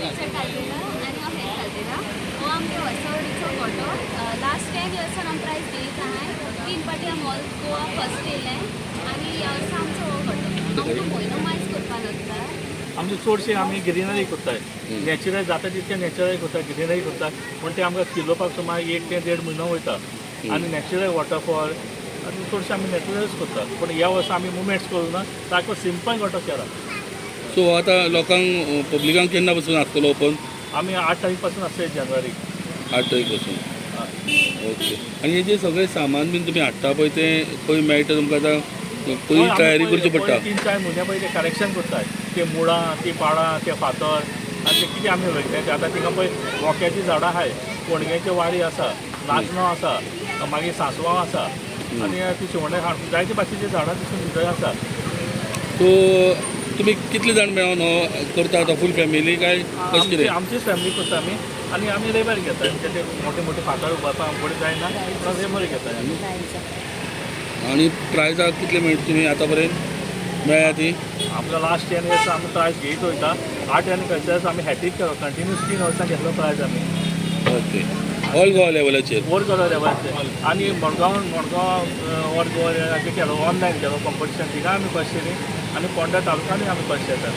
Richard कालदेरा आनी हांव हेर कालदेरा. हो आमगे वर्सवडीचो गोटो. लास्ट 10 इयर्सान आमी प्रायज घेयत आहाय. 3 फावटी आमी ऑल गोवा फर्स्ट येयलें आनी ह्या वर्सा आमचो हो गोटो. आमकां म्हयनो मायज करपाक लागता. आमचे चडशे आमी ग्रिनरी करताय. नॅचरल जाता तितकें नॅचरल करता, ग्रिनरी करता. पूण ते आमकां किलोवपाक सुमार 1 ते 1.5 म्हयनो वयता. आनी नॅचरल वॉटरफॉल आनी चडशे आमी नॅचरलच करता. पूण ह्या वर्सा आमी मुवमेंट्स करूं ना, सारको सिंपल गोटो केला. सो आतां लोकांक पब्लिकांक केन्ना पासून आसतलो ओपन? आमी 8 तारीख पासून आसतले, जानेवारी. 8 तारीख पासून. ओके. आनी हे जे सगळें सामान बीन तुमी हाडटा पळय तें खंय मेळटा तुमकां? आतां पयलीं तयारी करची पडटा. 3-4 म्हयन्या पयलीं ते कलेक्शन करताय. ते मुळां, ती पाळां, ते फातर आनी ते कितें आमी रोयता ते. आतां थिंगा पळय वोक्याचीं झाडां आहाय, कोणग्याची वाडी आसा, नाचणो आसा, मागीर सांसवां आसा आनी ती शेवणें जायते भाशेचीं झाडां तितून भितर आसा. सो तुमी कितले जाण मेळोन हो करता आतां? फूल फॅमिली काय कशें कितें? आमचीच फॅमिली करता आमी आनी आमी लेबर घेता. ते मोठे मोठे फातर उबारपाक आमचे कडेन जायना म्हणून लेबर घेता आमी. आनी प्रायजाक कितले मेळटा तुमी आतां पर्यंत मेळ्ळ्या ती? आमकां लास्ट 10 इयर्स आमी प्रायज घेयत वयता. 8 आनी खंयच्याच आमी हॅट्रीक केलो. कंटिन्यूस 3 वर्सां घेतलो प्रायज आमी. ओके. ऑल गोवा लेवलाचेर? ऑल गोवा लेवलाचेर. आनी मडगांव मडगांव ऑल गोवा केलो, ऑनलायन केलो कॉम्पिटिशन. थिंगा आमी फर्स्ट येयली आनी पोंडा तालुक्यानूय आमी फर्स्ट येतात.